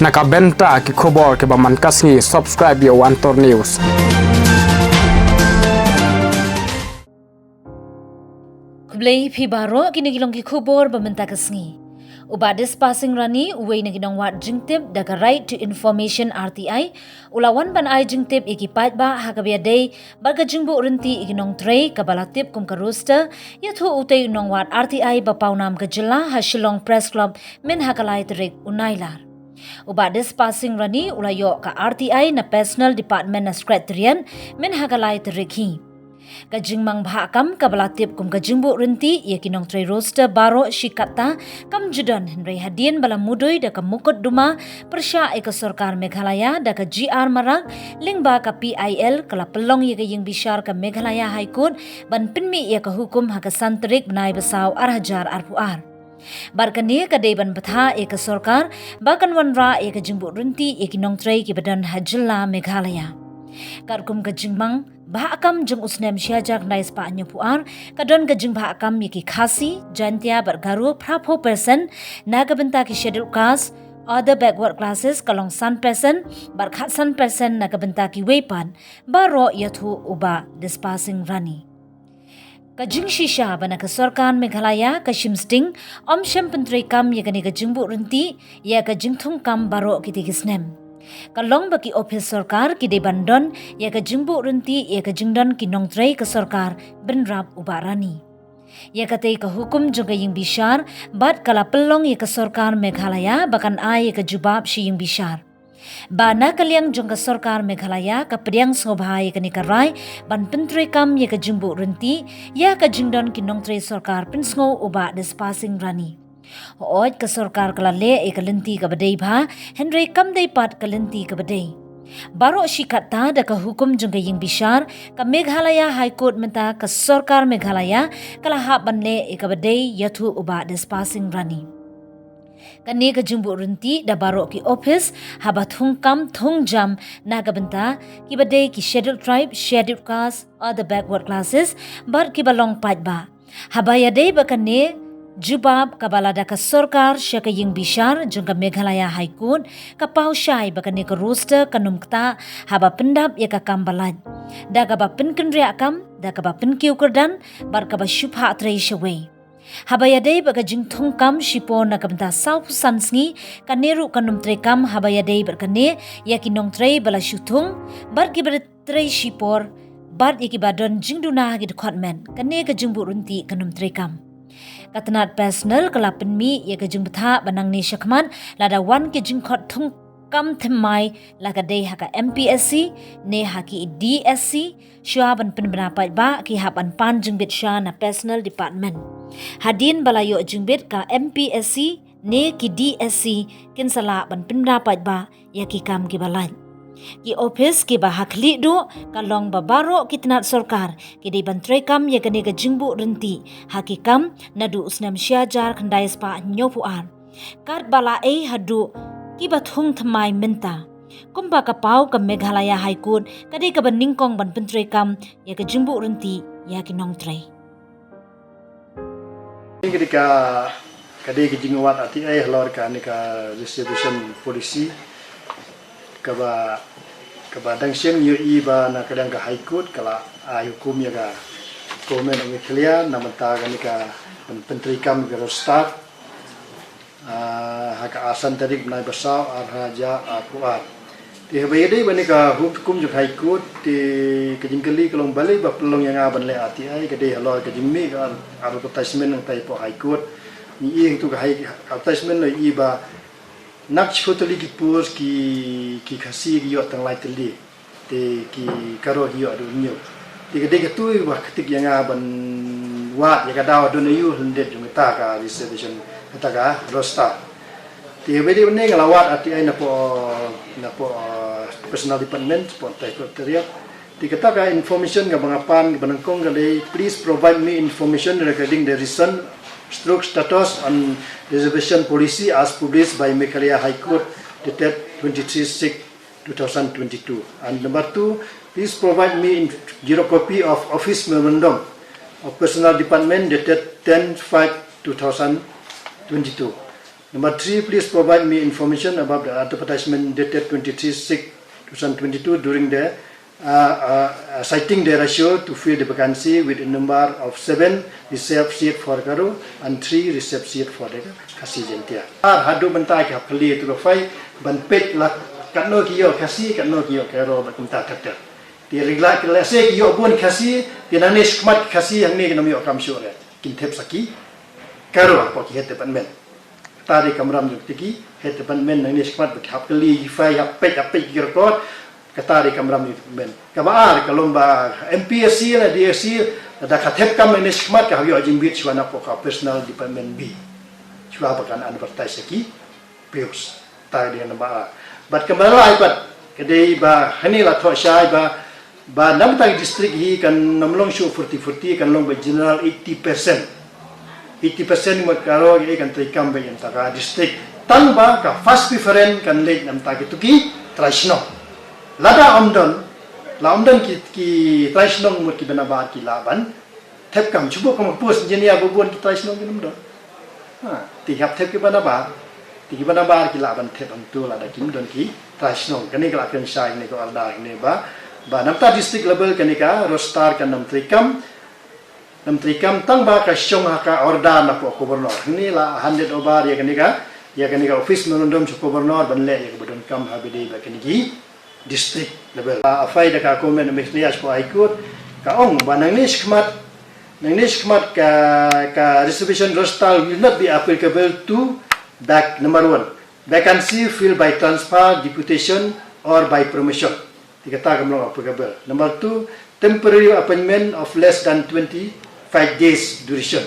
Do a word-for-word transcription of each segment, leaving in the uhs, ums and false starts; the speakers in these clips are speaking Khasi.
Na ka bynta ki khubor kiba man ka sngi, subscribe ïa u Antor News. Khublei phi baroh, kine ki long ki khubor ba mynta ka sngi. U Bah Dispasing Rani, uwei na ki nongwad jingtip da ka Right to Information R T I, u la wan ban ai jingtip ïa ki paidbah ha kaba ïadei bad ka jingbuh rynti ïa ki nongtrei kaba la tip kum ka roster, ïathuh utei u nongwad R T I ba pawnam ka jylla ha Shillong Press Club mynha ka lai tarik u Nailar. U Bah Dispasing Rani u la ïoh ka R T I na Personnel Department na Secretariat mynha ka lai tarik hi. Ka jingmang bhah kam kaba la tip kum ka jingbuh rynti ïa ki nongtrei roster baroh shi katta kam ju don, hynrei hadien ba la mudui da ka mukotduma pyrshah ïa ka sorkar Meghalaya da ka G R Marak lyngba ka P I L, ka la pynlong ïa ka ïingbishar ka Meghalaya High Court ban pynmih ïa ka hukum ha ka san tarik bnai ba saw ar hajar arphew ar. Bad kane ka dei ban bthah ïa ka sorkar ba kan wanrah ïa ka jingbuh rynti ïa ki nongtrei kiba don ha jylla Meghalaya. Katkum ka jingmang bhah kam jong u snem shi hajar khyndai spah hynñiewphew ar, ka don ka jingbhah kam ïa ki Khasi, Jaintia bad Garo phraphew percent, na ka bynta ki Scheduled Caste, Other Backward Classes ka long san percent, bad khatsan percent na ka bynta kiwei pat, baroh ïathuh u Bah Dispasing Rani. Ka jingshisha ba na ka sorkar Meghalaya ka shim sting, ym shym pyntreikam ïa kane ka jingbuh rynti ïa ka jingthungkam baroh kitei ki snem. Ka long ba ki ophis sorkar ki dei ban don ïa ka jingbuh rynti ïa ka jingdon ki nongtrei ka sorkar, bynrap u Bah Rani. Ïa katei ka hukum jong ka ïingbishar bad ka la pynlong ïa ka sorkar Meghalaya ba kan ai ïa ka jubab sha ïingbishar. Ba na ka liang jong ka sorkar Meghalaya ka pdiang sngewbha ïa kane ka rai ban pyntreikam ïa ka jingbuh rynti ïa ka jingdon ki nongtrei sorkar, pynsngew u Bah Dispasing Rani. Hooid, ka sorkar ka la leh ïa ka lynti kaba dei bha, hynrei kam dei pat ka lynti kaba dei. Baroh shi katta da ka hukum jong ka ïingbishar ka Meghalaya High Court mynta ka sorkar Meghalaya ka la hap ban leh ïa kaba dei, ïathuh u Bah Dispasing Rani. Kane ka jingbuh rynti da baroh ki ophis haba thungkam thungjam na ka bynta kiba dei ki Scheduled Tribe, Scheduled Caste, Other Backward Classes bad kiba long paidbah. Haba ïadei bad kane jubab kaba la da ka sorkar sha ka ïingbishar jong ka Meghalaya High Court, ka paw shai ba kane ka roster kan ym ktah haba pyndap ïa ka kam ba lait, da kaba pynkynriah kam, da kaba pynkiew kyrdan bad kaba shu phah trei shawei. Haba ïadei bad ka jingthungkam shipor na ka bynta sawphew san sngi, kane ruh kan ym treikam haba ïadei bad kane ïa ki nongtrei ba la shu thung bad kiba trei shipor bad ïa kiba don jingduna ha ki dkhot met, kane ka jingbuh rynti kan ym treikam. Ka tnat personnel ka la pynmih ïa ka jingbthah ba nangne shakhmat lada wan ki jingkhot thungkam thymmai, la ka dei ha ka M P S C ne ha ki D S C, shuwa ban pynbna paidbah ki hap ban pan jingbit sha na Personnel Department. Hadien ba la ïoh jingbit ka M P S C ne ki D S C, kin sa lah ban pynbna paidbah ïa ki kam kiba lait. Ki ophis kiba ha khlieh duh ka long ba baroh ki tnat sorkar ki dei ban treikam ïa kane ka jingbuh rynti ha ki kam naduh u snem shi hajar khyndai spah hynñiewphew ar. Katba la ei haduh kiba thung thymmai mynta. Kumba ka paw, ka Meghalaya High Court ka dei kaba nyngkong ban pyntreikam ïa ka jingbuh rynti ïa ki nongtrei. Ka dei ka, ka dei ka jingwad R T I halor kane ka reservation policy kaba, kaba dang shen ïohi ba na ka liang ka High Court ka la ai hukum ïa ka Government of Meghalaya na bynta kane ka pyn-, pyntreikam ka roster, ah, ha ka arsan tarik bnai ba saw ar hajar arphew ar. Te haba ïadei bad kane ka hukum jong High Court, te ka jingkylli ka long balei ba pynlong ïa nga ban leh R T I, ka dei halor ka jingmih ka ad-, advertisement nangta hapoh High Court. Ngi i hangtu ka high, advertisement la i ba na ka shiphew tylli ki post ki, ki Khasi ki ïoh tang lai tylli. Te ki Garo ki ïoh haduh hynñiew. Te ka dei katu ba khatik ïa nga ban wad ïa ka daw don aïu lyndet jong kata ka reservation, kata ka roster. Te haba ïadei bad kane nga la wad R T I napoh, napoh, uh, Personnel Department, napoh Secretariat. Te kata ka information kaba nga pan kaba nyngkong ka dei, please provide me information regarding the recent stroke status on reservation policy as published by Meghalaya High Court dated twenty-three six two thousand twenty-two. And number two, please provide me in xerox copy of Office Memorandum of Personnel Department dated ten five two thousand twenty-two. Number three, please provide me information about the advertisement dated twenty-three six twenty twenty-two during the, uh, uh, uh, citing the ratio to fill the vacancy with a number of seven reserved seat for Garo and three reserved seat for the Khasi Jaintia. Ar haduh mynta ki hap kylli tu ka fai ban peit la katno ki ïoh Khasi, katno ki ïoh Garo bad kumta ter ter. Te ri la ki lehse ki ïoh bun Khasi, te nangne shakhmat Khasi hangne kin ym ïoh kam shuh re. Kin thep sa ki Garo hapoh ki head department. Kata dei kamram jong ki head department nangne shakhmat ba ki hap kylli ki fai, hap peit, hap peit ki record. Kata dei kamram jong ki department. Kaba ar ka long ba M P S C la D S C la da ka thep kam nangne shakhmat ka hap ïoh jingbit shuwa napoh ka personal department B. Shuwa ba kan advertise sa ki post. Kata dei namar. Bad kaba lai bad ka dei ba hangne la thoh shai ba ba namta ki district hi kan ym long shuh forty forty, kan long ba general eighty percent. Eighty percent mut Garo hi kan treikam ba ïa namta ka district. Tang ba ka first preference kan leit namta kitu ki trai shnong. Lada ym don, la ym don ki, ki trai shnong mut kiba nabar ki lah ban thep kam, shu buh kam post engineer ba bun ki trai shnong kin ym don. Ha, te hap thep kiba nabar. Te kiba nabar ki lah ban thep hangtu lada kim don ki trai shnong. Kane ka la kren shai ne ka order ne ba, ba namta district level kane ka roster kan ym treikam. Ym treikam tang ba ka shong ha ka order napoh governor. Hangne la hand over ïa kane ka, ïa kane ka office memorandum sha governor ban leh ïa kaba donkam ha ba dei ba kane ki district level. A file da ka Government of Meghalaya sha High Court ka ong ba nangne shakhmat, nangne shakhmat ka, ka reservation roster will not be applicable to vac-, number one, vacancy filled by transfer, deputation or by promotion. Te kata kam long applicable. Number two, temporary appointment of less than twenty-five days duration.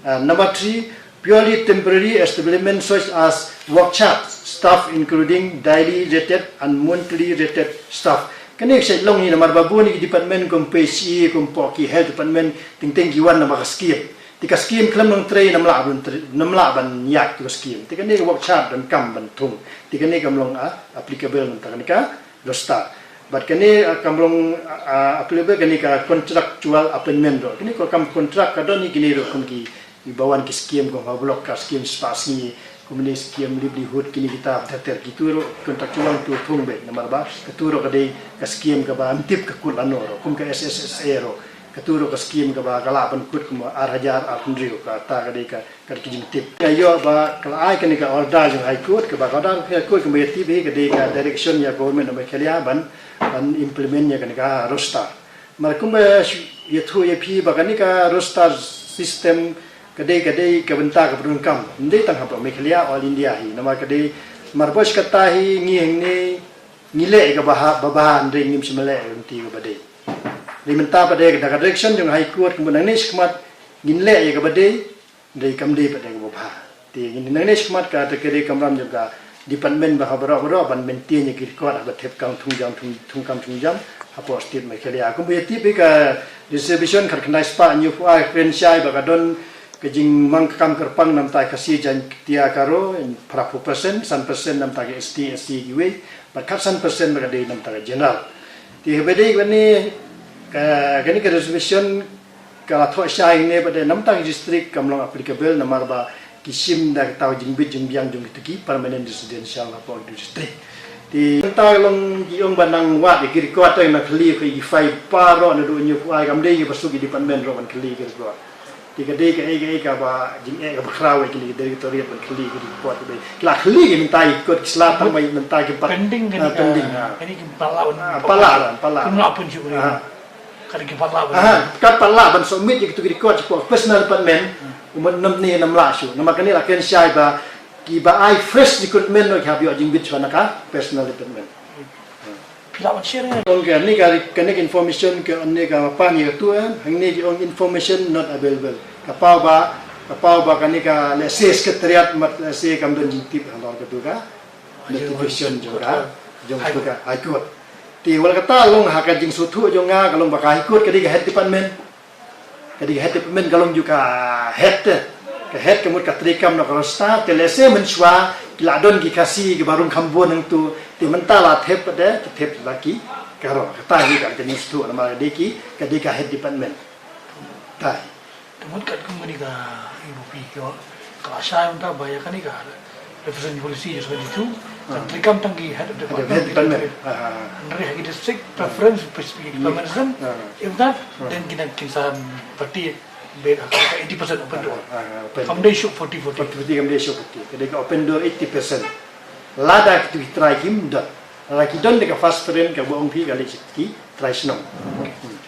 Uh, number three, purely temporary establishment such as work charge staff including daily rated and monthly rated staff. Kane ka shet long hi namar ba bun ki department kum P H E, kum poh ki health department, teng teng ki wan namar ka scheme. Te ka scheme khlem long trei namar lah ban trei, namar lah ban ïaid tu ka scheme. Te kane ka work charge donkam ban thung. Te kane kam long, ah, applicable namar kane ka roster. Bad kane, ah, kam long, ah, applicable kane ka contractual appointment ruh. Kane ka kam contract ka don hi kine ruh kum ki, ki ba wan ki scheme kum ha block ka scheme spah sngi, kum ne scheme livelihood kine kita ter ter kitu ruh contractual tu thung beit namar ba katu ruh ka dei ka scheme kaba ym tip ka kut lano ruh kum ka S S S A ruh. Katu ruh ka scheme kaba ka lah ban kut kum ar hajar ar hynriew kata ka dei ka Ka dei ka jingtip. Nga ïoh ba ka la ai kane ka order jong High Court, kaba ka order High Court kaba ïa tip hi ka dei ka direction ïa Government of Meghalaya ban, ban implement ïa kane ka roster. Mar kumba ïathuh ïa phi ba kane ka roster system ka dei, ka dei ka bynta kaba donkam. Ym dei tang hapoh Meghalaya, all India hi. Namar ka dei, mar ba shi katta hi ngi hangne ngi leh ïa kaba ha, ba bha, hynrei ngim shym leh ïa ka lynti kaba dei. Dei mynta pat dei ka direction jong High Court kumba nangne shakhmat ngin leh ïa kaba dei, Dei kam dei pat dei kaba bha. Te ngin nangne shakhmat ka te ka dei kamram jong ka department ba ha baroh baroh ban maintain ïa ki record haba thep kam thung jam thung, thung kam thung jam hapoh state Meghalaya. Kumba ïa tip hi ka reservation khatkhyndai spah hynñiewphew ar kren shai ba ka don ka jingmang ka kam kyrpang namar ka Khasi Jaintia Garo phraphew percent, san percent namar ka S T, S C kiwei, bad khatsan percent ba ka dei namar ka general. Te haba dei kane ka, kane ka reservation Ka la thoh shai ne ba dei namar tang district kam long applicable namar ba ki shim da ka taw jingbit jingbiang jong kitu ki permanent residential hapoh district. Te namar tang long ki ong ba nang wad ki record tang na khlieh ki file baroh naduh hynñiewphew ar kam dei ki ba suk ki department ruh ban khlieh ki record. Te ka dei ka ei ka ei kaba jingeh kaba khraw ïa kine ki directorate ban khlieh ki record ki dei. Ki la khlieh ki mynta ki kot ki sla tang ba mynta ki pat pending. Ah, pending, ah. Kane ki pala. Ah, pala, pala. Kumno pun shu. Ah. Ka dei ki pala ban. Aha, ka pala ban submit ïa kitu ki record sha personal department. Hmm. Ummat nam ni nam la shu. Namar kane la kren shai ba kiba ai fresh recruitment noh ki hap ïoh jingbit shuwa na ka personal department. Phi lah ban share. Ong kane ka, kane ka information ka, kane ka pan ïa tu, eh, hangne ki ong information not available. Ka paw ba, ka paw ba kane ka lehse secretariat mat lehse kam don jingtip halor katu ka notification jong ka, jong ka High Court. Te wat la kata long ha ka jingsngewthuh jong nga ka long ba ka High Court ka dei ka head department. Ka dei ka head department ka long ju ka head te. Ka head ka mut ka treikam na ka roster te lehse mynshuwa ki la don ki Khasi kiba rung kham bun hangtu te mynta la thep pat de ki thep la ki Garo. Kata hi ka jingsngewthuh namar ka dei ki, ka dei ka head department. Tai. Te mut katkum kane ka I P P ki ong, Ka la shai mynta ba ïa kane ka representation policy ïa ka dei tu. Kan treikam tang ki head of department. Hynrei ha ki district preference, specific department. If that, then kin kin sa party bad ha ka eighty percent open door. Kam dei shuh forty forty. Forty forty kam dei shuh forty. Ka dei ka open door eighty percent. Lada kitu ki trai kim dot. Lada ki don da ka first preference kaba ong phi ka leit sha ki trai shnong.